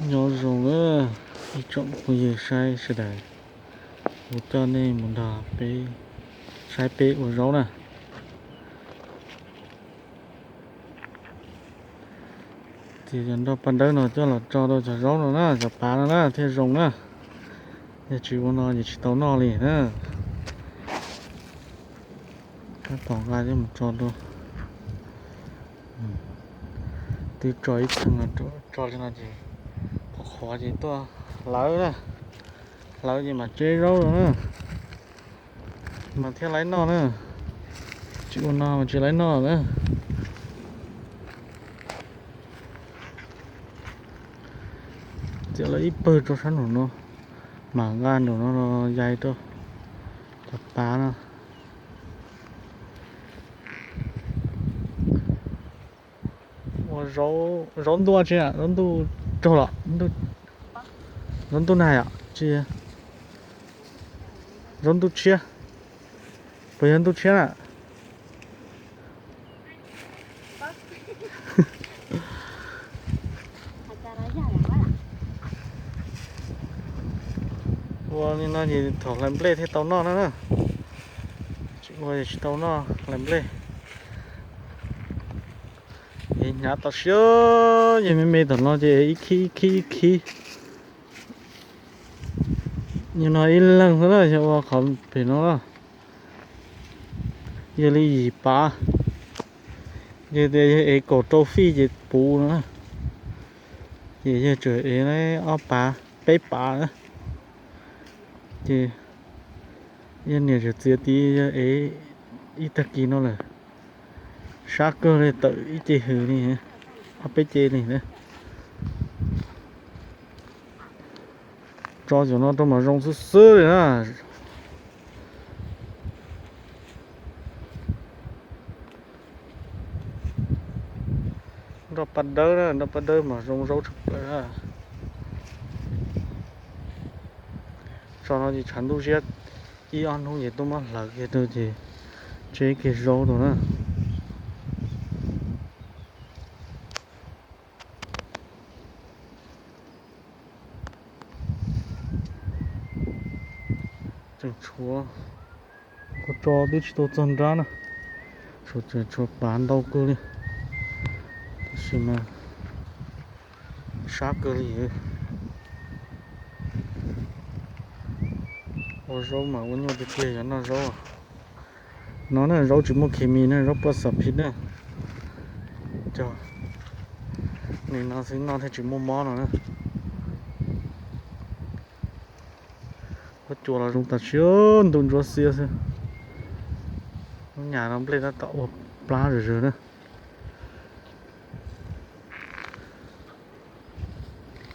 Nyob zoo na ib tsoom phooj ywg saib sawv daws, kuv coj nej mus nrog peb saib peb ua zaub na. Ces cov nroj paj dawb no coj los tso rau cov zaub no na, cov pav no na thiaj zoo na. Yog tsis ua no ces tsis tau noj li na. Tab tom nqa coj mus tso dua. Twb tso ib txheej no, tso li no ces qhuav qhuav ces tuaj hlawv na. Hlawv ces mam tseb zaub rau na, mas thiaj laib noj na. Tsis ua no mas tsis laib noj na. Txiav lawv ib pawg rau sab nraum no, mam nqa nraum no los yais rau cov pav no. Ua zaub ntuj tsi, zaub ntuj raug los, zaub ntuj nag yom, tsis, zaub ntuj tshiab, puas yog ntuj tshiab na? Ua li no ces thaum hlais nplej thiaj tau noj na. Tsis ua tsis tau noj hlais nplej. Es hnyav tau siab, yog me me tom no ces ib khib ib khib ib khib. Yog no ib leeg xwb na, yog ua qhov pem no na, yog li yim pav. Yog tias yog ev kaum rau fij ces puv no na. Ces yog tseem ev ob pav peb pav na. Ces yog niam tseem txiav tid yog ev ib tag kis no lawm. Sab kawg li, tawm ib ce hws li, ob peb ce li na. Tso cov no rau mas zoo xwb xwb li na. Nroj paj dawb na, nroj paj dawb mas zoo zaub tshaj plaws na. Tso no ces tshav ntuj siab ib ob hnub ces tuaj muab hlawv kiag rau ces tseb kiag zaub rau na. Tseem tshuav, kuv tso twb tsis tau txog nrab na, tshuav tseem tshuav pav ntau kawg li, tab sis mas sab kawg li. Ua zaub mas ua nyuaj tiag tiag yog noj zaub. No na zaub tsis muaj khes mis na, zaub paj xam phiv na. Cog, nim no xwb noj thiaj tsis muaj mob no na. Huab cua los zoo tam sim ntuj ntsuab xiab xwb. Lub nyam no nplej tab tom ua plab zom zaws na.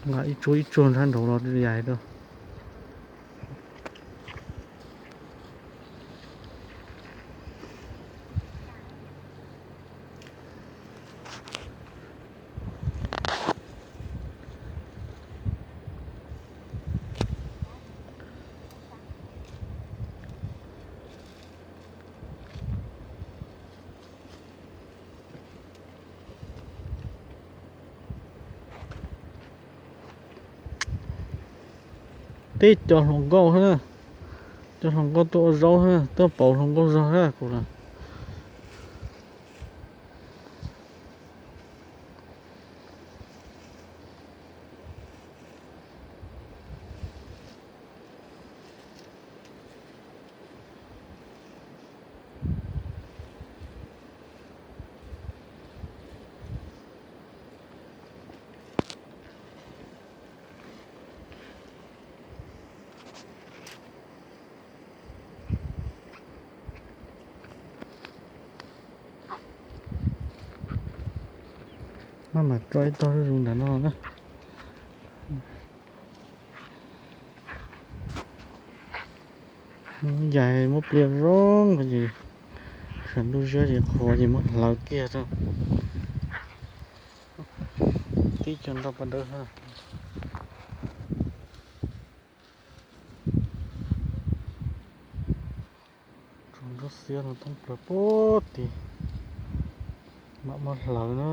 Nqa ib tsuag ib tsuag nrhab nraud los yais rau. Teb cov hluas nkauj xwb na, cov hluas nkauj tuaj ua zaub xwb na, tuaj pauv hluas nkauj zog na kuv los. Maj mam tso ib tog zuj zus ntawm no na. Yais muab pliaj zoo ces sawv ntuj ziab ces qhuav ces muab hlawv kiag rau. Tib co nroj paj dawb. Tsuas nroj xiab no thoob plaws pub tid, mam muab hlawv na.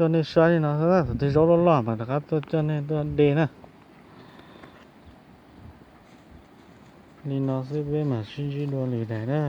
Coj nej saib li no xwb, thaum twg zaub loj loj mas rov qab tuaj coj nej tuaj de na. Li no xwb peb mam sib ntsib dua lwm daim na.